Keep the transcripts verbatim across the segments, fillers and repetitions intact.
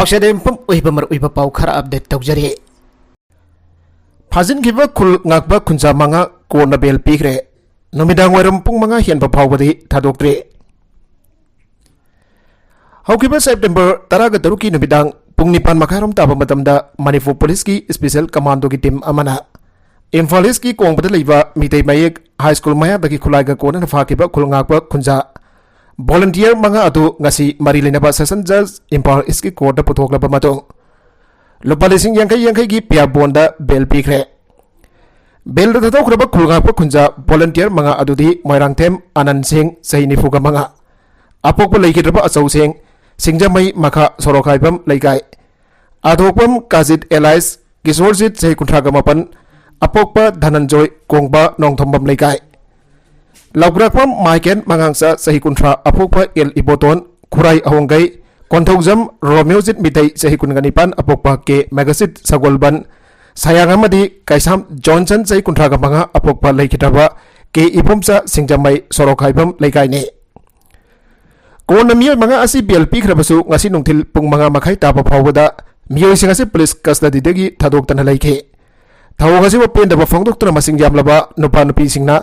ꯄꯥꯎꯁꯦꯗ ꯌꯨꯝꯐꯝ ꯑꯣꯏꯕ ꯃꯔꯨꯑꯣꯏꯕ ꯄꯥꯎ ꯈꯔ ꯑꯞꯗꯦꯠ ꯇꯧꯖꯔꯤ꯫ ꯐꯥꯖꯤꯟꯈꯤꯕ ꯈꯨꯜ ꯉꯥꯛꯄ ꯈꯨꯟꯖꯥ ꯃꯉꯥ ꯀꯣꯟꯅ ꯕꯦꯜ ꯄꯤꯈ꯭ꯔꯦ꯫ ꯅꯨꯃꯤꯗꯥꯡ ꯋꯥꯏꯔꯝ ꯄꯨꯡ ꯃꯉꯥ ꯍꯦꯟꯕ ꯐꯥꯎꯕꯗꯤ ꯊꯥꯗꯣꯛꯇ꯭ꯔꯤ꯫ ꯍꯧꯈꯤꯕ ꯁꯦꯞꯇꯦꯝꯕꯔ ꯇꯔꯥꯒ ꯇꯔꯨꯛꯀꯤ ꯅꯨꯃꯤꯗꯥꯡ ꯄꯨꯡ ꯅꯤꯄꯥꯟ ꯃꯈꯥꯏꯔꯣꯝ ꯇꯥꯕ ꯃꯇꯝꯗ ꯃꯅꯤꯄꯨꯔ ꯄꯨꯂꯤꯁꯀꯤ ꯁ꯭ꯄꯦꯁꯦꯜ ꯀꯃꯥꯟꯗꯣꯒꯤ ꯇꯤꯝ ꯑꯃꯅ ꯏꯝꯐꯥꯜ ꯏꯁꯀꯤ ꯀꯣꯡꯕꯗ ꯂꯩꯕ ꯃꯤꯇꯩ ꯃꯌꯦꯛ ꯍꯥꯏ ꯁ꯭ꯀꯨꯜ ꯃꯌꯥꯗꯒꯤ ꯈꯨꯠꯂꯥꯏꯒ ꯀꯣꯟꯅꯅ ꯐꯥꯈꯤꯕ ꯈꯨꯜ ꯉꯥꯛꯄ ꯈꯨꯟꯖꯥ ꯚꯣꯂꯨꯟꯇꯤꯌꯔ ꯃꯉꯥ ꯑꯗꯨ ꯉꯁꯤ ꯃꯔꯤ ꯂꯩꯅꯕ ꯁꯦꯁꯟ ꯖꯖ ꯏꯝꯐꯥꯜ ꯏꯁꯀꯤ ꯀꯣꯔꯠꯇ ꯄꯨꯊꯣꯛꯂꯕ ꯃꯇꯨꯡ ꯂꯨꯄꯥ ꯂꯤꯁꯤꯡ ꯌꯥꯡꯈꯩ ꯌꯥꯡꯈꯩꯒꯤ ꯄꯤꯌꯥ ꯕꯣꯟꯗ ꯕꯦꯜ ꯄꯤꯈ꯭ꯔꯦ꯫ ꯕꯦꯜꯗ ꯊꯥꯗꯣꯛꯈ꯭ꯔꯕ ꯈꯨꯜ ꯉꯥꯛꯄ ꯈꯨꯟꯖꯥ ꯚꯣꯂꯨꯟꯇꯤꯌꯔ ꯃꯉꯥ ꯑꯗꯨꯗꯤ ꯃꯣꯏꯔꯥꯡꯊꯦꯝ ꯑꯅꯟ ꯁꯤꯡ, ꯆꯍꯤ ꯅꯤꯐꯨꯒ ꯃꯉꯥ, ꯑꯄꯣꯛꯄ ꯂꯩꯈꯤꯗ꯭ꯔꯕ ꯑꯆꯧꯁꯤꯡ, ꯁꯤꯡꯖꯃꯩ ꯃꯈꯥ ꯁꯣꯔꯣꯛꯈꯥꯏꯕꯝ ꯂꯩꯀꯥꯏ, ꯑꯊꯣꯛꯄꯝ ꯀꯥꯖꯤꯠ ꯑꯦꯂꯥꯏꯁ, ꯀꯤꯁꯣꯔꯖꯤꯠ, ꯆꯍꯤ ꯀꯨꯟꯊ꯭ꯔꯥꯒ ꯃꯥꯄꯟ, ꯑꯄꯣꯛꯄ ꯙꯅꯟꯖꯣꯏ, ꯀꯣꯡꯕ ꯅꯣꯡꯊꯣꯝꯕꯝ ꯂꯩꯀꯥꯏ, ꯂꯧꯒ꯭ꯔꯥꯛꯄꯝ ꯃꯥꯏꯀꯦꯟ ꯃꯉꯥꯡꯆꯥ, ꯆꯍꯤ ꯀꯨꯟꯊ꯭ꯔꯥ, ꯑꯄꯣꯛꯄ ꯑꯦꯜ ꯏꯕꯣꯇꯣꯟ, ꯈꯨꯔꯥꯏ ꯑꯍꯣꯡꯒꯩ, ꯀꯣꯟꯊꯧꯖꯝ ꯔꯣꯃꯤꯌꯣꯖꯤꯠ ꯃꯤꯇꯩ, ꯆꯍꯤ ꯀꯨꯟꯒ ꯅꯤꯄꯥꯟ, ꯑꯄꯣꯛꯄ ꯀꯦ ꯃꯦꯒꯥꯁꯤꯠ ꯁꯒꯣꯜꯕꯟ, ꯁꯌꯥꯡ ꯑꯃꯗꯤ ꯀꯩꯁꯥꯝ ꯖꯣꯟꯁꯟ, ꯆꯍꯤ ꯀꯨꯟꯊ꯭ꯔꯥꯒ ꯃꯉꯥ, ꯑꯄꯣꯛꯄ ꯂꯩꯈꯤꯗ꯭ꯔꯕ ꯀꯦ ꯏꯕꯣꯝꯆꯥ, ꯁꯤꯡꯖꯃꯩ ꯁꯣꯔꯣꯛꯈꯥꯏꯕꯝ ꯂꯩꯀꯥꯏꯅꯤ꯫ ꯀꯣꯟꯅ ꯃꯤꯑꯣꯏ ꯃꯉꯥ ꯑꯁꯤ ꯕꯦꯜ ꯄꯤꯈ꯭ꯔꯕꯁꯨ, ꯉꯁꯤ ꯅꯨꯡꯊꯤꯜ ꯄꯨꯡ ꯃꯉꯥ ꯃꯈꯥꯏ ꯇꯥꯕ ꯐꯥꯎꯕꯗ ꯃꯤꯑꯣꯏꯁꯤꯡ ꯑꯁꯤ ꯄꯨꯂꯤꯁ ꯀꯁꯇꯗꯤꯗꯒꯤ ꯊꯥꯗꯣꯛꯇꯅ ꯂꯩꯈꯤ꯫ ꯊꯧꯑꯣꯡ ꯑꯁꯤꯕꯨ ꯄꯦꯟꯗꯕ ꯐꯣꯡꯗꯣꯛꯇꯨꯅ ꯃꯁꯤꯡ ꯌꯥꯝꯂꯕ ꯅꯨꯄꯥ ꯅꯨꯄꯤꯁꯤꯡꯅ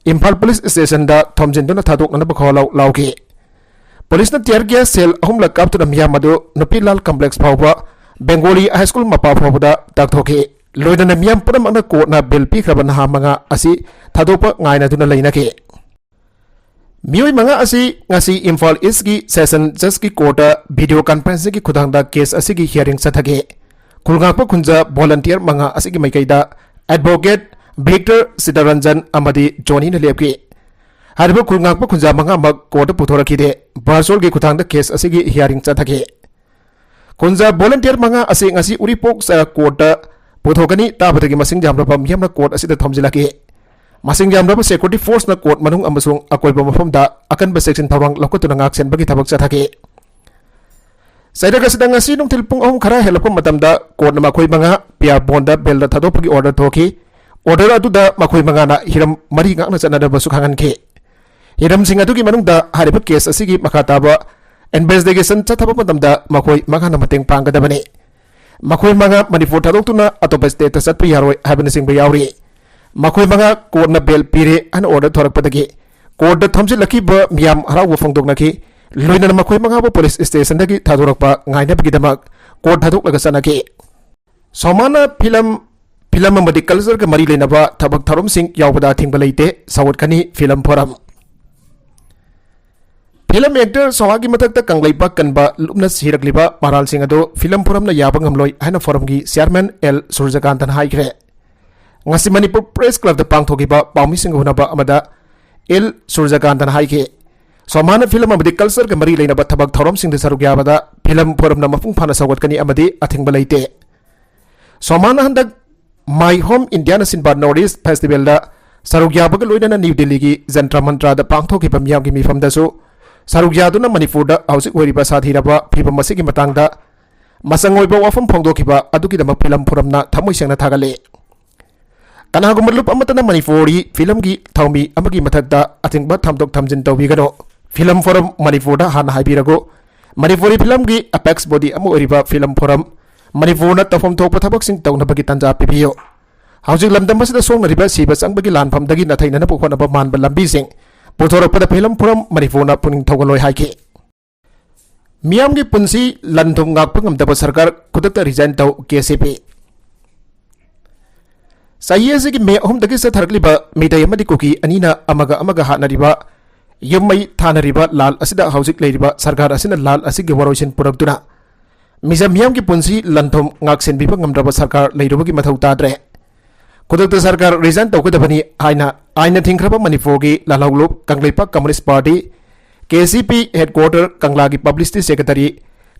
ꯏꯝꯐꯥꯜ ꯄꯨꯂꯤꯁ ꯁ꯭ꯇꯦꯁꯟꯗ ꯊꯣꯝꯖꯤꯟꯗꯨꯅ ꯊꯥꯗꯣꯛꯅꯅꯕ ꯈꯣꯜꯂꯥꯎ ꯂꯥꯎꯈꯤ꯫ ꯄꯨꯂꯤꯁꯅ ꯇꯤꯌꯔ ꯒ꯭ꯌꯥꯁ ꯁꯦꯜ ꯑꯍꯨꯝꯂꯛ ꯀꯥꯞꯇꯨꯅ ꯃꯤꯌꯥꯝ ꯑꯗꯨ ꯅꯨꯄꯤꯂꯥꯜ ꯀꯝꯄ꯭ꯂꯦꯛꯁ ꯐꯥꯎꯕ, ꯕꯦꯡꯒꯣꯂꯤ ꯍꯥꯏ ꯁ꯭ꯀꯨꯜ ꯃꯄꯥ ꯐꯥꯎꯕꯗ ꯇꯥꯛꯊꯣꯛꯈꯤ꯫ ꯂꯣꯏꯅꯅ ꯃꯤꯌꯥꯝ ꯄꯨꯝꯅꯃꯛꯅ ꯀꯣꯔꯠꯅ ꯕꯦꯜ ꯄꯤꯈ꯭ꯔꯕ ꯅꯍꯥ ꯃꯉꯥ ꯑꯁꯤ ꯊꯥꯗꯣꯛꯄ ꯉꯥꯏꯅꯗꯨꯅ ꯂꯩꯅꯈꯤ꯫ ꯃꯤꯑꯣꯏ ꯃꯉꯥ ꯑꯁꯤ ꯉꯁꯤ ꯏꯝꯐꯥꯜ ꯏꯁꯀꯤ ꯁꯦꯁꯟ ꯖꯖꯀꯤ ꯀꯣꯔꯠꯇ ꯚꯤꯗꯤꯑꯣ ꯀꯟꯐꯔꯦꯟꯁꯤꯡꯒꯤ ꯈꯨꯠꯊꯥꯡꯗ ꯀꯦꯁ ꯑꯁꯤꯒꯤ ꯍꯤꯌꯥꯔꯤꯡ ꯆꯠꯊꯈꯤ꯫ ꯈꯨꯜꯉꯥꯛꯄ ꯈꯨꯟꯖꯥ ꯚꯣꯂꯟꯇꯤꯌꯔ ꯃꯉꯥ ꯑꯁꯤꯒꯤ ꯃꯥꯏꯀꯩꯗ ꯑꯦꯗꯚꯣꯀꯦꯠ ꯚꯤꯛꯇꯔ ꯁꯤꯇꯔꯟꯖꯟ ꯑꯃꯗꯤ ꯖꯣꯅꯤꯅ ꯂꯦꯞꯈꯤ꯫ ꯍꯥꯏꯔꯤꯕ ꯈꯨꯜꯉꯥꯛꯄ ꯈꯨꯟꯖꯥ ꯃꯉꯥꯃꯛ ꯀꯣꯔꯠꯇ ꯄꯨꯊꯣꯔꯛꯈꯤꯗꯦ꯫ ꯚꯔꯆꯨꯑꯦꯜꯒꯤ ꯈꯨꯠꯊꯥꯡꯗ ꯀꯦꯁ ꯑꯁꯤꯒꯤ ꯍꯤꯌꯥꯔꯤꯡ ꯆꯠꯊꯈꯤ꯫ ꯈꯨꯟꯖꯥ ꯚꯣꯂꯟꯇꯤꯌꯔ ꯃꯉꯥ ꯑꯁꯤ ꯉꯁꯤ ꯎꯔꯤꯄꯣꯛ ꯆꯥ ꯀꯣꯔꯠꯇ ꯄꯨꯊꯣꯛꯀꯅꯤ꯫ ꯇꯥꯕꯗꯒꯤ ꯃꯁꯤꯡ ꯌꯥꯝꯂꯕ ꯃꯤꯌꯥꯝꯅ ꯀꯣꯔꯠ ꯑꯁꯤꯗ ꯊꯣꯝꯖꯤꯜꯂꯛꯈꯤ꯫ ꯃꯁꯤꯡ ꯌꯥꯝꯂꯕ ꯁꯦꯀ꯭ꯌꯨꯔꯤꯇꯤ ꯐꯣꯔꯁꯅ ꯀꯣꯔꯠ ꯃꯅꯨꯡ ꯑꯃꯁꯨꯡ ꯑꯀꯣꯏꯕ ꯃꯐꯝꯗ ꯑꯀꯟꯕ ꯆꯦꯛꯁꯤꯟ ꯊꯧꯔꯥꯡ ꯂꯧꯈꯠꯇꯨꯅ ꯉꯥꯛ ꯁꯦꯟꯕꯒꯤ ꯊꯕꯛ ꯆꯠꯊꯈꯤ꯫ ꯆꯩꯔꯛ ꯑꯁꯤꯗ ꯉꯁꯤ ꯅꯨꯡꯊꯤꯜ ꯄꯨꯡ ꯑꯍꯨꯝ ꯈꯔ ꯍꯦꯜꯂꯛꯄ ꯃꯇꯝꯗ ꯀꯣꯔꯠꯅ ꯃꯈꯣꯏ ꯃꯉꯥ ꯄꯤꯌꯥ ꯕꯣꯟꯗ ꯕꯦꯜꯗ ꯊꯥꯗꯣꯛꯄꯒꯤ ꯑꯣꯔꯗꯔ ꯊꯣꯛꯈꯤ꯫ ꯑꯣꯔꯗꯔ ꯑꯗꯨꯗ ꯃꯈꯣꯏ ꯃꯉꯥꯅ ꯍꯤꯔꯝ ꯃꯔꯤ ꯉꯥꯛꯅ ꯆꯠꯅꯅꯕꯁꯨ ꯈꯪꯍꯟꯈꯤ꯫ ꯍꯤꯔꯝꯁꯤꯡ ꯑꯗꯨꯒꯤ ꯃꯅꯨꯡꯗ ꯍꯥꯏꯔꯤꯕ ꯀꯦꯁ ꯑꯁꯤꯒꯤ ꯃꯈꯥ ꯇꯥꯕ ꯏꯟꯚꯦꯁꯇꯤꯒꯦꯁꯟ ꯆꯠꯊꯕ ꯃꯇꯝꯗ ꯃꯈꯣꯏ ꯃꯉꯥꯅ ꯃꯇꯦꯡ ꯄꯥꯡꯒꯗꯕꯅꯤ꯫ ꯃꯈꯣꯏ ꯃꯉꯥ ꯃꯅꯤꯄꯨꯔ ꯊꯥꯗꯣꯛꯇꯨꯅ ꯑꯇꯣꯞꯄ ꯁ꯭ꯇꯦꯠꯇ ꯆꯠꯄ ꯌꯥꯔꯣꯏ ꯍꯥꯏꯕꯅꯆꯤꯡꯕ ꯌꯥꯎꯔꯤ꯫ ꯃꯈꯣꯏ ꯃꯉꯥ ꯀꯣꯔꯠꯅ ꯕꯦꯜ ꯄꯤꯔꯦ ꯍꯥꯏꯅ ꯑꯣꯔꯗꯔ ꯊꯣꯔꯛꯄꯗꯒꯤ ꯀꯣꯔꯠꯇ ꯊꯝꯖꯤꯜꯂꯛꯈꯤꯕ ꯃꯤꯌꯥꯝ ꯍꯔꯥꯎꯕ ꯐꯣꯡꯗꯣꯛꯅꯈꯤ꯫ ꯂꯣꯏꯅꯅ ꯃꯈꯣꯏ ꯃꯉꯥꯕꯨ ꯄꯨꯂꯤꯁ ꯁ꯭ꯇꯦꯁꯟꯗꯒꯤ ꯊꯥꯗꯣꯔꯛꯄ ꯉꯥꯏꯅꯕꯒꯤꯗꯃꯛ ꯀꯣꯔꯠ ꯊꯥꯗꯣꯛꯂꯒ ꯆꯠꯅꯈꯤ꯫ ꯁꯣꯃꯥꯅ ꯐꯤꯂꯝ, ꯐꯤꯂꯝ ꯑꯃꯗꯤ ꯀꯜꯆꯔꯒ ꯃꯔꯤ ꯂꯩꯅꯕ ꯊꯕꯛ ꯊꯧꯔꯝꯁꯤꯡ ꯌꯥꯎꯕꯗ ꯑꯊꯤꯡꯕ ꯂꯩꯇꯦ, ꯁꯧꯒꯠꯀꯅꯤ ꯐꯤꯂꯝ ꯐꯣꯔꯝ꯫ ꯐꯤꯂꯝ ꯑꯦꯛꯇꯔ ꯁꯣꯃꯥꯒꯤ ꯃꯊꯛꯇ ꯀꯪꯂꯩꯄꯥꯛ ꯀꯟꯕ ꯂꯨꯞꯅ ꯁꯤꯔꯛꯂꯤꯕ ꯃꯔꯥꯜꯁꯤꯡ ꯑꯗꯨ ꯐꯤꯂꯝ ꯐꯣꯔꯝꯅ ꯌꯥꯕ ꯉꯝꯂꯣꯏ ꯍꯥꯏꯅ ꯐꯣꯔꯝꯒꯤ ꯆꯤꯌꯥꯔꯃꯦꯟ ꯑꯦꯜ ꯁꯨꯔꯖꯀꯥꯟꯇꯅ ꯍꯥꯏꯈ꯭ꯔꯦ꯫ ꯉꯁꯤ ꯃꯅꯤꯄꯨꯔ ꯄ꯭ꯔꯦꯁ ꯀ꯭ꯂꯕꯇ ꯄꯥꯡꯊꯣꯛꯈꯤꯕ ꯄꯥꯎꯃꯤꯁꯤꯡꯒ ꯎꯅꯕ ꯑꯃꯗ ꯑꯦꯜ ꯁꯨꯔꯖꯀꯥꯟꯇꯅ ꯍꯥꯏꯈꯤ, ꯁꯣꯃꯥꯅ ꯐꯤꯂꯝ ꯑꯃꯗꯤ ꯀꯜꯆꯔꯒ ꯃꯔꯤ ꯂꯩꯅꯕ ꯊꯕꯛ ꯊꯧꯔꯝꯁꯤꯡꯗ ꯁꯔꯨꯛ ꯌꯥꯕꯗ ꯐꯤꯂꯝ ꯐꯣꯔꯝꯅ ꯃꯄꯨꯡ ꯐꯥꯅ ꯁꯧꯒꯠꯀꯅꯤ ꯑꯃꯗꯤ ꯑꯊꯤꯡꯕ ꯂꯩꯇꯦ꯫ ꯁꯣꯃꯥꯅ ꯍꯟꯗꯛ ꯃꯥꯏ ꯍꯣꯝ ꯏꯟꯗꯤꯌꯥꯅ ꯁꯤꯟꯕ ꯅꯣꯔꯠ ꯏꯁ ꯐꯦꯁꯇꯤꯚꯦꯜꯗ ꯁꯔꯨꯛ ꯌꯥꯕꯒ ꯂꯣꯏꯅꯅ ꯅ꯭ꯌꯨ ꯗꯤꯜꯂꯤꯒꯤ ꯖꯟꯇ꯭ꯔ ꯃꯟꯇ꯭ꯔꯗ ꯄꯥꯡꯊꯣꯛꯈꯤꯕ ꯃꯤꯌꯥꯝꯒꯤ ꯃꯤꯐꯝꯗꯁꯨ ꯁꯔꯨꯛ ꯌꯥꯗꯨꯅ ꯃꯅꯤꯄꯨꯔꯗ ꯍꯧꯖꯤꯛ ꯑꯣꯏꯔꯤꯕ ꯁꯥꯊꯤꯔꯕ ꯐꯤꯕꯝ ꯑꯁꯤꯒꯤ ꯃꯇꯥꯡꯗ ꯃꯆꯪ ꯑꯣꯏꯕ ꯋꯥꯐꯝ ꯐꯣꯡꯗꯣꯛꯈꯤꯕ ꯑꯗꯨꯒꯤꯗꯃꯛ ꯐꯤꯂꯝ ꯐꯣꯔꯝꯅ ꯊꯃꯣꯏ ꯁꯦꯡꯅ ꯊꯥꯒꯠꯂꯤ꯫ ꯀꯅꯥꯒꯨꯝꯕ ꯂꯨꯞ ꯑꯃꯠꯇꯅ ꯃꯅꯤꯄꯨꯔꯤ ꯐꯤꯂꯝꯒꯤ ꯊꯧꯃꯤ ꯑꯃꯒꯤ ꯃꯊꯛꯇ ꯑꯊꯤꯡꯕ ꯊꯝꯗꯣꯛ ꯊꯝꯖꯤꯟ ꯇꯧꯕꯤꯒꯅꯨ꯫ ꯐꯤꯂꯝ ꯐꯣꯔꯝ ꯃꯅꯤꯄꯨꯔꯗ ꯍꯥꯟꯅ ꯍꯥꯏꯕꯤꯔꯒꯨ, ꯃꯅꯤꯄꯨꯔꯤ ꯐꯤꯂꯝꯒꯤ ꯑꯦꯄꯦꯛꯁ ꯕꯣꯗꯤ ꯑꯃ ꯑꯣꯏꯔꯤꯕ ꯐꯤꯂꯝ ꯐꯣꯔꯝ ꯃꯅꯤꯄꯨꯔꯅ ꯇꯧꯐꯝ ꯊꯣꯛꯄ ꯊꯕꯛꯁꯤꯡ ꯇꯧꯅꯕꯒꯤ ꯇꯥꯟꯖꯥ ꯄꯤꯕꯤꯌꯨ꯫ ꯍꯧꯖꯤꯛ ꯂꯝꯗꯝ ꯑꯁꯤꯗ ꯁꯣꯛꯅꯔꯤꯕ ꯁꯤꯕ ꯆꯪꯕꯒꯤ ꯂꯥꯟꯐꯝꯗꯒꯤ ꯅꯥꯊꯩꯅꯅꯕ ꯍꯣꯠꯅꯕ ꯃꯥꯟꯕ ꯂꯝꯕꯤꯁꯤꯡ ꯄꯨꯊꯣꯔꯛꯄꯗ ꯐꯤꯂꯝ ꯐꯣꯔꯝ ꯃꯅꯤꯄꯨꯔꯅ ꯄꯨꯛꯅꯤꯡ ꯊꯧꯒꯠꯂꯣꯏ ꯍꯥꯏꯈꯤ꯫ ꯃꯤꯌꯥꯝꯒꯤ ꯄꯨꯟꯁꯤ ꯂꯟ ꯊꯨꯝ ꯉꯥꯛꯄ ꯉꯝꯗꯕ ꯁꯔꯀꯥꯔ, ꯈꯨꯗꯛꯇ ꯔꯤꯖꯥꯏꯟ ꯇꯧ, ꯀꯦ ꯁꯤ ꯄꯤ꯫ ꯆꯍꯤ ꯑꯁꯤꯒꯤ ꯃꯦ ꯑꯍꯨꯝꯗꯒꯤ ꯆꯠꯊꯔꯛꯂꯤꯕ ꯃꯤꯇꯩ ꯑꯃꯗꯤ ꯀꯨꯀꯤ ꯑꯅꯤꯅ ꯑꯃꯒ ꯑꯃꯒ ꯍꯥꯠꯅꯔꯤꯕ, ꯌꯨꯝ ꯃꯩ ꯊꯥꯅꯔꯤꯕ ꯂꯥꯜ ꯑꯁꯤꯗ ꯍꯧꯖꯤꯛ ꯂꯩꯔꯤꯕ ꯁꯔꯀꯥꯔ ꯑꯁꯤꯅ ꯂꯥꯜ ꯑꯁꯤꯒꯤ ꯋꯥꯔꯣꯏꯁꯤꯟ ꯄꯨꯔꯛꯇꯨꯅ ꯃꯤꯆꯝ ꯃꯤꯌꯥꯝꯒꯤ ꯄꯨꯟꯁꯤ ꯂꯟ ꯊꯨꯝ ꯉꯥꯛ ꯁꯦꯟꯕꯤꯕ ꯉꯝꯗ꯭ꯔꯕ ꯁꯔꯀꯥꯔ ꯂꯩꯔꯨꯕꯒꯤ ꯃꯊꯧ ꯇꯥꯗ꯭ꯔꯦ꯫ ꯈꯨꯗꯛꯇ ꯁꯔꯀꯥꯔ ꯔꯤꯖꯥꯏꯟ ꯇꯧꯒꯗꯕꯅꯤ ꯍꯥꯏꯅ ꯑꯥꯏꯟꯅ ꯊꯤꯡꯈ꯭ꯔꯕ ꯃꯅꯤꯄꯨꯔꯒꯤ ꯂꯥꯜꯍꯧꯂꯨꯞ ꯀꯪꯂꯩꯄꯥꯛ ꯀꯝꯃꯨꯅꯤꯁ꯭ꯠ ꯄꯥꯔꯇꯤ, ꯀꯦ ꯁꯤ ꯄꯤ, ꯍꯦꯗꯀ꯭ꯋꯥꯇꯔ ꯀꯪꯂꯥꯒꯤ ꯄꯕ꯭ꯂꯤꯁꯤꯇꯤ ꯁꯦꯀ꯭ꯔꯦꯇꯔꯤ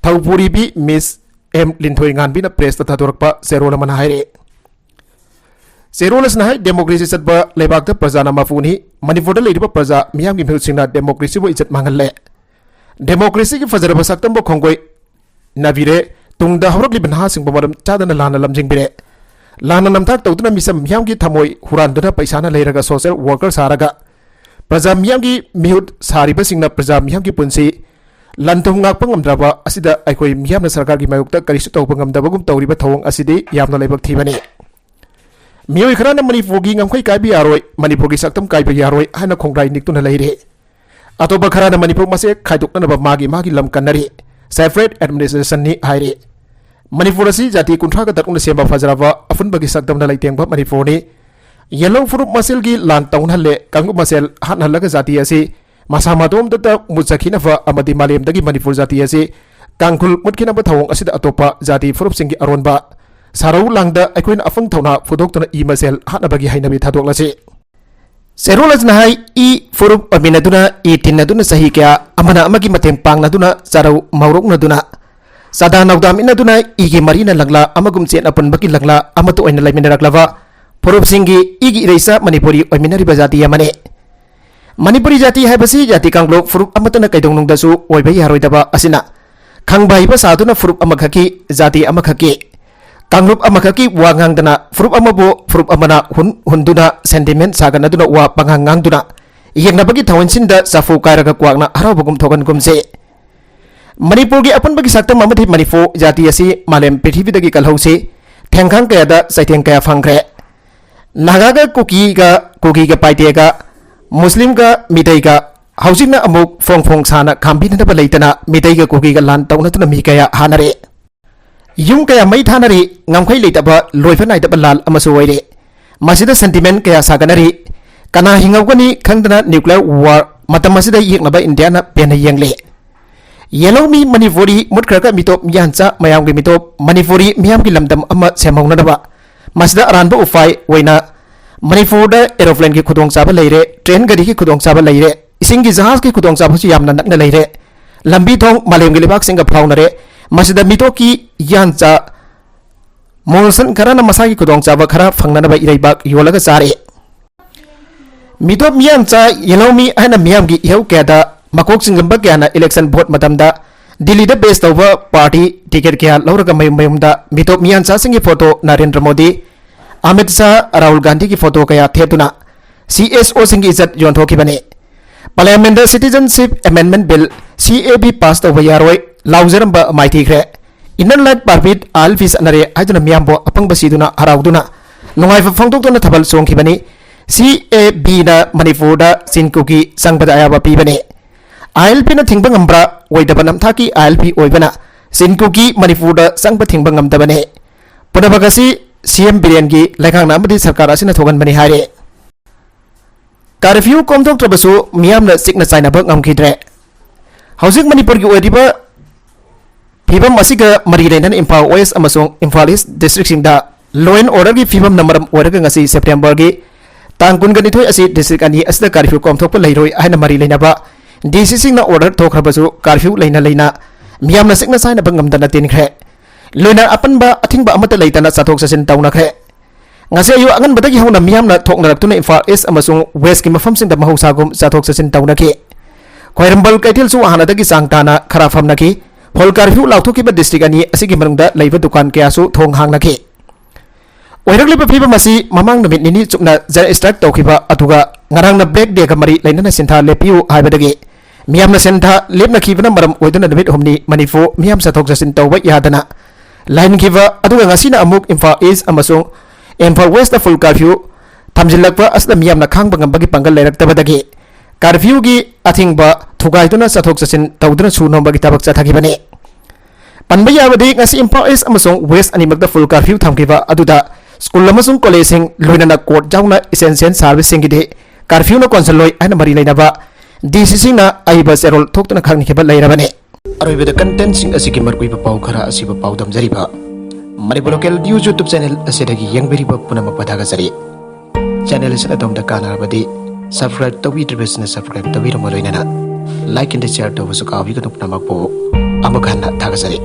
ꯊꯧꯄꯨꯔꯤꯕꯤ ꯃꯤꯁ ꯑꯦꯝ ꯂꯤꯟꯊꯣꯏꯉꯥꯟꯕꯤꯅ ꯄ꯭ꯔꯦꯁꯇ ꯊꯥꯗꯣꯔꯛꯄ ꯆꯦꯔꯣꯜ ꯑꯃꯅ ꯍꯥꯏꯔꯤ꯫ ꯆꯦꯔꯣꯜ ꯑꯁꯤꯅ ꯍꯥꯏ, ꯗꯦꯃꯣꯀ꯭ꯔꯦꯁꯤ ꯆꯠꯄ ꯂꯩꯕꯥꯛꯇ ꯄ꯭ꯔꯖꯥꯅ ꯃꯄꯨꯅꯤ꯫ ꯃꯅꯤꯄꯨꯔꯗ ꯂꯩꯔꯤꯕ ꯄ꯭ꯔꯖꯥ ꯃꯤꯌꯥꯝꯒꯤ ꯃꯤꯍꯨꯠꯁꯤꯡꯅ ꯗꯦꯃꯣꯀ꯭ꯔꯦꯁꯤꯕꯨ ꯏꯖꯠ ꯃꯥꯡꯍꯜꯂꯦ꯫ ꯗꯦꯃꯣꯀ꯭ꯔꯦꯁꯤꯒꯤ ꯐꯖꯔꯕ ꯁꯛꯇꯝꯕꯨ ꯈꯣꯡꯒꯣꯏ ꯅꯕꯤꯔꯦ꯫ ꯇꯨꯡꯗ ꯍꯧꯔꯛꯂꯤꯕ ꯅꯍꯥꯁꯤꯡꯕꯨ ꯃꯔꯝ ꯆꯥꯗꯅ ꯂꯥꯟꯅ ꯂꯝꯖꯤꯡꯕꯤꯔꯦ꯫ ꯂꯥꯟꯅ ꯅꯝꯊꯥꯛ ꯇꯧꯗꯨꯅ ꯃꯤꯆꯝ ꯃꯤꯌꯥꯝꯒꯤ ꯊꯃꯣꯏ ꯍꯨꯔꯥꯟꯗꯨꯅ ꯄꯩꯁꯥꯅ ꯂꯩꯔꯒ ꯁꯣꯁꯤꯌꯦꯜ ꯋꯥꯔꯀꯔ ꯁꯥꯔꯒ ꯄ꯭ꯔꯖꯥ ꯃꯤꯌꯥꯝꯒꯤ ꯃꯤꯍꯨꯠ ꯁꯥꯔꯤꯕꯁꯤꯡꯅ ꯄ꯭ꯔꯖꯥ ꯃꯤꯌꯥꯝꯒꯤ ꯄꯨꯟꯁꯤ ꯂꯟ ꯊꯨꯝ ꯉꯥꯛꯄ ꯉꯝꯗ꯭ꯔꯕ ꯑꯁꯤꯗ ꯑꯩꯈꯣꯏ ꯃꯤꯌꯥꯝꯅ ꯁꯔꯀꯥꯔꯒꯤ ꯃꯥꯌꯣꯛꯇ ꯀꯔꯤꯁꯨ ꯇꯧꯕ ꯉꯝꯗꯕꯒꯨꯝ ꯇꯧꯔꯤꯕ ꯊꯧꯑꯣꯡ ꯑꯁꯤꯗꯤ ꯌꯥꯝꯅ ꯂꯥꯏꯕꯛ ꯊꯤꯕꯅꯤ꯫ ꯃꯤꯑꯣꯏ ꯈꯔꯅ ꯃꯅꯤꯄꯨꯔꯒꯤ ꯉꯝꯈꯩ ꯀꯥꯏꯕ ꯌꯥꯔꯣꯏ, ꯃꯅꯤꯄꯨꯔꯒꯤ ꯁꯛꯇꯝ ꯀꯥꯏꯕ ꯌꯥꯔꯣꯏ ꯍꯥꯏꯅ ꯈꯣꯡꯒ꯭ꯔꯥꯏ ꯅꯤꯛꯇꯨꯅ ꯂꯩꯔꯤ꯫ ꯑꯇꯣꯞꯄ ꯈꯔꯅ ꯃꯅꯤꯄꯨꯔ ꯃꯁꯦ ꯈꯥꯏꯗꯣꯛꯅꯅꯕ ꯃꯥꯒꯤ ꯃꯥꯒꯤ ꯂꯝ ꯀꯟꯅꯔꯤ꯫ Separate administrationꯅꯤ ꯍꯥꯏꯔꯤ꯫ ꯃꯅꯤꯄꯨꯔ ꯑꯁꯤ ꯖꯥꯇꯤ ꯀꯨꯟꯊ꯭ꯔꯥꯒ ꯇꯔꯨꯛꯅ ꯁꯦꯝꯕ ꯐꯖꯔꯕ ꯑꯄꯨꯟꯕꯒꯤ ꯁꯛꯇꯝꯅ ꯂꯩꯇꯦꯡꯕ ꯃꯅꯤꯄꯨꯔꯅꯤ꯫ ꯌꯦꯜꯍꯧ ꯐꯨꯔꯨꯞ ꯃꯁꯦꯜꯒꯤ ꯂꯥꯟ ꯇꯧꯅꯍꯜꯂꯦ, ꯀꯥꯡꯂꯨꯞ ꯃꯁꯦꯜ ꯍꯥꯠꯅꯍꯜꯂꯒ ꯖꯥꯇꯤ ꯑꯁꯤ ꯃꯁꯥ ꯃꯇꯣꯝꯇꯇ ꯃꯨꯠꯆꯈꯤꯅꯕ ꯑꯃꯗꯤ ꯃꯥꯂꯦꯝꯗꯒꯤ ꯃꯅꯤꯄꯨꯔ ꯖꯥꯇꯤ ꯑꯁꯤ ꯀꯥꯡꯈꯨꯜ ꯃꯨꯠꯈꯤꯅꯕ ꯊꯧꯑꯣꯡ ꯑꯁꯤꯗ ꯑꯇꯣꯞꯄ ꯖꯥꯇꯤ ꯐꯨꯔꯨꯞꯁꯤꯡꯒꯤ ꯑꯔꯣꯟꯕ ꯁꯥꯔꯧ ꯂꯥꯡꯗ ꯑꯩꯈꯣꯏꯅ ꯑꯐꯪ ꯊꯧꯅꯥ ꯐꯨꯗꯣꯛꯇꯨꯅ ꯏ ꯃꯁꯦꯜ ꯍꯥꯠꯅꯕꯒꯤ ꯍꯩꯅꯕꯤ ꯊꯥꯗꯣꯛꯂꯁꯤ꯫ ꯆꯦꯔꯣꯜ ꯑꯁꯤꯅ ꯍꯥꯏ, ꯏ ꯐꯨꯔꯨꯞ ꯑꯣꯏꯃꯤꯟꯅꯗꯨꯅ, ꯏ ꯇꯤꯟꯅꯗꯨꯅ ꯆꯍꯤ ꯀꯌꯥ ꯑꯃꯅ ꯑꯃꯒꯤ ꯃꯇꯦꯡ ꯄꯥꯡꯅꯗꯨꯅ, ꯆꯥꯔꯧ ꯃꯧꯔꯣꯛꯅꯗꯨꯅ, ꯆꯥꯗꯥ ꯅꯧꯗꯥꯃꯤꯟꯅꯗꯨꯅ, ꯏꯒꯤ ꯃꯔꯤꯅ ꯂꯪꯂꯥ ꯑꯃꯒꯨꯝ ꯆꯦꯠꯅ ꯄꯨꯟꯕꯒꯤ ꯂꯪꯂꯥ ꯑꯃꯠꯇ ꯑꯣꯏꯅ ꯂꯩꯃꯤꯟꯅꯔꯛꯂꯕ ꯐꯨꯔꯨꯞꯁꯤꯡꯒꯤ ꯏꯒꯤ ꯏꯔꯩꯆꯥ ꯃꯅꯤꯄꯨꯔꯤ ꯑꯣꯏꯃꯤꯟꯅꯔꯤꯕ ꯖꯥꯇꯤ ꯑꯃꯅꯤ꯫ ꯃꯅꯤꯄꯨꯔꯤ ꯖꯥꯇꯤ ꯍꯥꯏꯕꯁꯤ ꯖꯥꯇꯤ ꯀꯥꯡꯂꯨꯞ ꯐꯨꯔꯨꯞ ꯑꯃꯠꯇꯅ ꯀꯩꯗꯧꯅꯨꯡꯗꯁꯨ ꯑꯣꯏꯕ ꯌꯥꯔꯣꯏꯗꯕ ꯑꯁꯤꯅ, ꯈꯪꯕ ꯍꯩꯕ ꯁꯥꯗꯨꯅ ꯐꯨꯔꯨꯞ ꯑꯃꯈꯛꯀꯤ, ꯖꯥꯇꯤ ꯑꯃꯈꯛꯀꯤ, ꯀꯥꯡꯂꯨꯞ ꯑꯃꯈꯛꯀꯤ ꯋꯥ ꯉꯥꯡꯗꯅ, ꯐꯨꯔꯨꯞ ꯑꯃꯕꯨ ꯐꯨꯔꯨꯞ ꯑꯃꯅ ꯍꯨꯟ ꯍꯨꯟꯗꯨꯅ, sentiment ꯁꯥꯒꯠꯅꯗꯨꯅ, ꯋꯥ ꯄꯉꯥꯡ ꯉꯥꯡꯗꯨꯅ, ꯌꯦꯛꯅꯕꯒꯤ ꯊꯥꯋꯟꯁꯤꯟꯗ ꯆꯐꯨ ꯀꯥꯏꯔꯒ ꯀ꯭ꯋꯥꯛꯅ ꯍꯔꯥꯎꯕꯒꯨꯝ ꯊꯣꯛꯍꯟꯒꯨꯝꯁꯤ꯫ ꯃꯅꯤꯄꯨꯔꯒꯤ ꯑꯄꯨꯟꯕꯒꯤ ꯁꯛꯇꯝ ꯑꯃꯗꯤ ꯃꯅꯤꯄꯨꯔ ꯖꯥꯇꯤ ꯑꯁꯤ ꯃꯥꯂꯦꯝ ꯄ꯭ꯔꯤꯊꯤꯕꯤꯗꯒꯤ ꯀꯜꯍꯧꯁꯤ꯫ ꯊꯦꯡꯈꯥꯡ ꯀꯌꯥꯗ ꯆꯩꯊꯦꯡ ꯀꯌꯥ ꯐꯪꯈ꯭ꯔꯦ꯫ ꯅꯥꯒꯥꯒ ꯀꯨꯀꯤꯒ, ꯀꯨꯀꯤꯒ ꯄꯥꯏꯇꯦꯒ, ꯃꯨꯁꯂꯤꯝꯒ ꯃꯤꯇꯩꯒ ꯍꯧꯖꯤꯛꯅ ꯑꯃꯨꯛ ꯐꯣꯡ ꯐꯣꯡ ꯁꯥꯅ ꯈꯥꯝꯕꯤꯅꯅꯕ ꯂꯩꯇꯅ ꯃꯤꯇꯩꯒ ꯀꯨꯀꯤꯒ ꯂꯥꯟ ꯇꯧꯅꯗꯨꯅ ꯃꯤ ꯀꯌꯥ ꯍꯥꯠꯅꯔꯦ꯫ ꯌꯨꯝ ꯀꯌꯥ ꯃꯩ ꯊꯥꯅꯔꯤ, ꯉꯝꯈꯩ ꯂꯩꯇꯕ, ꯂꯣꯏꯕ ꯅꯥꯏꯗꯕ ꯂꯥꯟ ꯑꯃꯁꯨ ꯑꯣꯏꯔꯦ꯫ ꯃꯁꯤꯗ sentiment ꯀꯌꯥ ꯁꯥꯒꯠꯅꯔꯤ꯫ ꯀꯅꯥ ꯍꯤꯡꯍꯧꯒꯅꯤ ꯈꯪꯗꯅ nuclear war ꯃꯇꯝ ꯑꯁꯤꯗ ꯌꯦꯛꯅꯕ ꯏꯟꯗꯤꯌꯥꯅ ꯄꯦꯟꯅ ꯌꯦꯡꯂꯤ꯫ ꯌꯦꯜꯍꯧꯃꯤ ꯃꯅꯤꯄꯨꯔꯤ ꯃꯨꯠꯈ꯭ꯔꯒ ꯃꯤꯇꯣꯞ ꯃꯤꯌꯥꯟꯆꯥ ꯃꯌꯥꯝꯒꯤ ꯃꯤꯇꯣꯞ ꯃꯅꯤꯄꯨꯔꯤ ꯃꯤꯌꯥꯝꯒꯤ ꯂꯝꯗꯝ ꯑꯃ ꯁꯦꯝꯍꯧꯅꯅꯕ ꯃꯁꯤꯗ ꯑꯔꯥꯟꯕ ꯎꯄꯥꯏ ꯑꯣꯏꯅ ꯃꯅꯤꯄꯨꯔꯗ aeroplaneꯒꯤ ꯈꯨꯗꯣꯡꯆꯥꯕ ꯂꯩꯔꯦ, train ꯒꯥꯔꯤꯒꯤ ꯈꯨꯗꯣꯡꯆꯥꯕ ꯂꯩꯔꯦ, ꯏꯁꯤꯡꯒꯤ ꯖꯍꯥꯖꯀꯤ ꯈꯨꯗꯣꯡꯆꯥꯕꯁꯨ ꯌꯥꯝꯅ ꯅꯛꯅ ꯂꯩꯔꯦ꯫ ꯂꯝꯕꯤ ꯊꯣꯡ ꯃꯥꯂꯦꯝꯒꯤ ꯂꯩꯕꯥꯛꯁꯤꯡꯒ ꯐꯥꯎꯅꯔꯦ꯫ ꯃꯁꯤꯗ ꯃꯤꯇꯣꯞꯀꯤ ꯌꯥꯟꯆꯥ ꯃꯣꯜꯁꯟ ꯈꯔꯅ ꯃꯁꯥꯒꯤ ꯈꯨꯗꯣꯡꯆꯥꯕ ꯈꯔ ꯐꯪꯅꯅꯕ ꯏꯔꯩꯕꯥꯛ ꯌꯣꯜꯂꯒ ꯆꯥꯔꯦ꯫ ꯃꯤꯇꯣꯞ ꯃꯤꯌꯥꯟꯆꯥ ꯌꯦꯜꯍꯧꯃꯤ ꯍꯥꯏꯅ ꯃꯤꯌꯥꯝꯒꯤ ꯏꯍꯧ ꯀꯌꯥꯗ ꯃꯀꯣꯛ ꯆꯤꯡꯂꯝꯕ ꯀꯌꯥꯅ election vote ꯃꯇꯝꯗ ꯗꯤꯜꯂꯤꯗ base ꯇꯧꯕ party ticket ꯀꯌꯥ ꯂꯧꯔꯒ ꯃꯌꯨꯝ ꯃꯌꯨꯝꯗ ꯃꯤꯇꯣꯞ ꯃꯤꯌꯥꯟꯆꯥꯁꯤꯡꯒꯤ photo, ꯅꯔꯦꯟꯗ꯭ꯔ ꯃꯣꯗꯤ, ꯑꯃꯤꯠ ꯁꯥꯍ, ꯔꯥꯍꯨꯜ ꯒꯥꯟꯙꯤꯒꯤ photo ꯀꯌꯥ ꯊꯦꯠꯇꯨꯅ CSOꯁꯤꯡꯒꯤ ꯏꯖꯠ ꯌꯣꯟꯊꯣꯛꯈꯤꯕꯅꯤ꯫ Parliamentꯇ Citizenship Amendment Bill C A B pass ꯇꯧꯕ ꯌꯥꯔꯣꯏ ꯂꯥꯎꯖꯔꯝꯕ ꯃꯥꯏꯊꯤꯈ꯭ꯔꯦ꯫ Inner Line Permit, I L P ꯆꯠꯅꯔꯦ ꯍꯥꯏꯗꯨꯅ ꯃꯤꯌꯥꯝꯕꯨ ꯑꯄꯪꯕ ꯁꯤꯗꯨꯅ ꯍꯔꯥꯎꯗꯨꯅ ꯅꯨꯡꯉꯥꯏꯕ ꯐꯣꯡꯗꯣꯛꯇꯨꯅ ꯊꯥꯕꯜ ꯆꯣꯡꯈꯤꯕꯅꯤ꯫ C A B ꯅ ꯃꯅꯤꯄꯨꯔꯗ ꯆꯤꯟ ꯀꯨꯀꯤ ꯆꯪꯕꯗ ꯑꯌꯥꯕ ꯄꯤꯕꯅꯤ꯫ I L P ꯅ ꯊꯤꯡꯕ ꯉꯝꯕ꯭ꯔꯥ? ꯑꯣꯏꯗꯕ ꯅꯝꯊꯥꯛꯀꯤ I L P ꯑꯣꯏꯕꯅ ꯆꯤꯟ ꯀꯨꯀꯤ ꯃꯅꯤꯄꯨꯔꯗ ꯆꯪꯕ ꯊꯤꯡꯕ ꯉꯝꯗꯕꯅꯤ꯫ ꯄꯨꯝꯅꯃꯛ ꯑꯁꯤ C M ꯕꯤꯔꯦꯟꯒꯤ ꯂꯩꯉꯥꯛꯅ ꯑꯃꯗꯤ ꯁꯔꯀꯥꯔ ꯑꯁꯤꯅ ꯊꯣꯛꯍꯟꯕꯅꯤ ꯍꯥꯏꯔꯤ꯫ Curfew ꯀꯣꯝꯊꯣꯛꯇ꯭ꯔꯕꯁꯨ ꯃꯤꯌꯥꯝꯅ ꯆꯤꯛꯅ ꯆꯥꯏꯅꯕ ꯉꯝꯈꯤꯗ꯭ꯔꯦ꯫ ꯍꯧꯖꯤꯛ ꯃꯅꯤꯄꯨꯔꯒꯤ ꯑꯣꯏꯔꯤꯕ ꯐꯤꯕꯝ ꯑꯁꯤꯒ ꯃꯔꯤ ꯂꯩꯅꯅ ꯏꯝꯐꯥꯜ West ꯑꯃꯁꯨꯡ ꯏꯝꯐꯥꯜ East districtꯁꯤꯡꯗ law and orderꯒꯤ ꯐꯤꯕꯝꯅ ꯃꯔꯝ ꯑꯣꯏꯔꯒ ꯉꯁꯤ Septemberꯒꯤ ꯇꯥꯡ ꯀꯨꯟꯒ ꯅꯤꯊꯣꯏ ꯑꯁꯤ district ꯑꯅꯤ ꯑꯁꯤꯗ curfew ꯀꯣꯝꯊꯣꯛꯄ ꯂꯩꯔꯣꯏ ꯍꯥꯏꯅ ꯃꯔꯤ ꯂꯩꯅꯕ D Cꯁꯤꯡꯅ order ꯊꯣꯛꯈ꯭ꯔꯕꯁꯨ curfew ꯂꯩꯅ ꯂꯩꯅ ꯃꯤꯌꯥꯝꯅ ꯆꯤꯛꯅ ꯆꯥꯏꯅꯕ ꯉꯝꯗꯅ ꯇꯤꯟꯈ꯭ꯔꯦ꯫ ꯂꯣꯏꯅ ꯑꯄꯟꯕ ꯑꯊꯤꯡꯕ ꯑꯃꯠꯇ ꯂꯩꯇꯅ ꯆꯠꯊꯣꯛ ꯆꯠꯁꯤꯟ ꯇꯧꯅꯈ꯭ꯔꯦ꯫ ꯉꯁꯤ ꯑꯌꯨꯛ ꯑꯉꯟꯕꯗꯒꯤ ꯍꯧꯅ ꯃꯤꯌꯥꯝꯅ ꯊꯣꯛꯅꯔꯛꯇꯨꯅ ꯏꯝꯐꯥꯜ East ꯑꯃꯁꯨꯡ Westꯀꯤ ꯃꯐꯝꯁꯤꯡꯗ ꯃꯍꯧꯁꯥꯒꯨꯝ ꯆꯠꯊꯣꯛ ꯆꯠꯁꯤꯟ ꯇꯧꯅꯈꯤ꯫ ꯈ꯭ꯋꯥꯏꯔꯝꯕꯟ ꯀꯩꯊꯦꯜꯁꯨ ꯍꯥꯟꯅꯗꯒꯤ ꯆꯥꯡ ꯇꯥꯅ ꯈꯔ ꯐꯝꯅꯈꯤ꯫ Full curfew ꯂꯥꯎꯊꯣꯛꯈꯤꯕ district ꯑꯅꯤ ꯑꯁꯤꯒꯤ ꯃꯅꯨꯡꯗ ꯂꯩꯕ ꯗꯨꯀꯥꯟ ꯀꯌꯥꯁꯨ ꯊꯣꯡ ꯍꯥꯡꯅꯈꯤ꯫ ꯑꯣꯏꯔꯛꯂꯤꯕ ꯐꯤꯕꯝ ꯑꯁꯤ ꯃꯃꯥꯡ ꯅꯨꯃꯤꯠ ꯅꯤꯅꯤ ꯆꯨꯞꯅ general strike ꯇꯧꯈꯤꯕ ꯑꯗꯨꯒ ꯉꯔꯥꯡꯅ black dayꯒ ꯃꯔꯤ ꯂꯩꯅꯅ ꯁꯤꯟꯊꯥ ꯂꯦꯞꯄꯤꯌꯨ ꯍꯥꯏꯕꯗꯒꯤ ꯃꯤꯌꯥꯝꯅ ꯁꯤꯟꯊꯥ ꯂꯦꯞꯅꯈꯤꯕꯅ ꯃꯔꯝ ꯑꯣꯏꯗꯨꯅ ꯅꯨꯃꯤꯠ ꯍꯨꯝꯅꯤ ꯃꯅꯤꯄꯨꯔ ꯃꯤꯌꯥꯝ ꯆꯠꯊꯣꯛ ꯆꯠꯁꯤꯟ ꯇꯧꯕ ꯌꯥꯗꯅ ꯂꯩꯍꯟꯈꯤꯕ ꯑꯗꯨꯒ ꯉꯁꯤꯅ ꯑꯃꯨꯛ ꯏꯝꯐꯥꯜ East ꯑꯃꯁꯨꯡ ꯏꯝꯐꯥꯜ Westꯇ full curfew ꯊꯝꯖꯤꯜꯂꯛꯄ ꯑꯁꯤꯗ ꯃꯤꯌꯥꯝꯅ ꯈꯥꯡꯕ ꯉꯝꯕꯒꯤ ꯄꯥꯡꯒꯜ ꯂꯩꯔꯛꯇꯕꯗꯒꯤ curfewꯒꯤ ꯑꯊꯤꯡꯕ ꯊꯨꯒꯥꯏꯗꯨꯅ ꯆꯠꯊꯣꯛ ꯆꯠꯁꯤꯟ ꯇꯧꯗꯨꯅ ꯁꯨ ꯅꯣꯝꯕꯒꯤ ꯊꯕꯛ ꯆꯠꯊꯈꯤꯕꯅꯤ꯫ ꯄꯟꯕ ꯌꯥꯕꯗꯤ ꯉꯁꯤ ꯏꯝꯐꯥꯜ East ꯑꯃꯁꯨꯡ West ꯑꯅꯤꯃꯛꯇ full curfew ꯊꯝꯈꯤꯕ ꯑꯗꯨꯗ school ꯑꯃꯁꯨꯡ collegeꯁꯤꯡ ꯂꯣꯏꯅꯅ court ꯌꯥꯎꯅ essential serviceꯁꯤꯡꯒꯤꯗꯤ curfewꯅ ꯀꯣꯟꯁꯤꯜꯂꯣꯏ ꯍꯥꯏꯅ ꯃꯔꯤ ꯂꯩꯅꯕ D Cꯁꯤꯡꯅ ꯑꯏꯕ ꯆꯦꯔꯣꯜ ꯊꯣꯛꯇꯨꯅ ꯈꯪꯍꯟꯈꯤꯕ ꯂꯩꯔꯕꯅꯤ꯫ ꯑꯔꯣꯏꯕꯗ contentꯁꯤꯡ ꯑꯁꯤꯒꯤ ꯃꯔꯨꯑꯣꯏꯕ ꯄꯥꯎ ꯈꯔ ꯑꯁꯤꯕꯨ ꯄꯥꯎꯗꯝꯖꯔꯤꯕ Manipur Local News YouTube channel ꯑꯁꯤꯗꯒꯤ ꯌꯦꯡꯕꯤꯔꯤꯕ ꯄꯨꯝꯅꯃꯛꯄꯨ ꯊꯥꯒꯠꯆꯔꯤ꯫ Channel ꯑꯁꯤꯅ ꯑꯗꯣꯝꯗ ꯀꯥꯟꯅꯔꯕꯗꯤ subscribe ꯇꯧꯕꯤꯗ꯭ꯔꯤꯕꯁꯤꯡꯅ subscribe ꯇꯧꯕꯤꯔꯝꯕ ꯂꯣꯏꯅꯅ like and share ꯇꯧꯕꯁꯨ ꯀꯥꯎꯕꯤꯒꯅꯨ꯫ ꯄꯨꯝꯅꯃꯛꯄꯨ ꯑꯃꯨꯛ ꯍꯟꯅ ꯊꯥꯒꯠꯆꯔꯤ꯫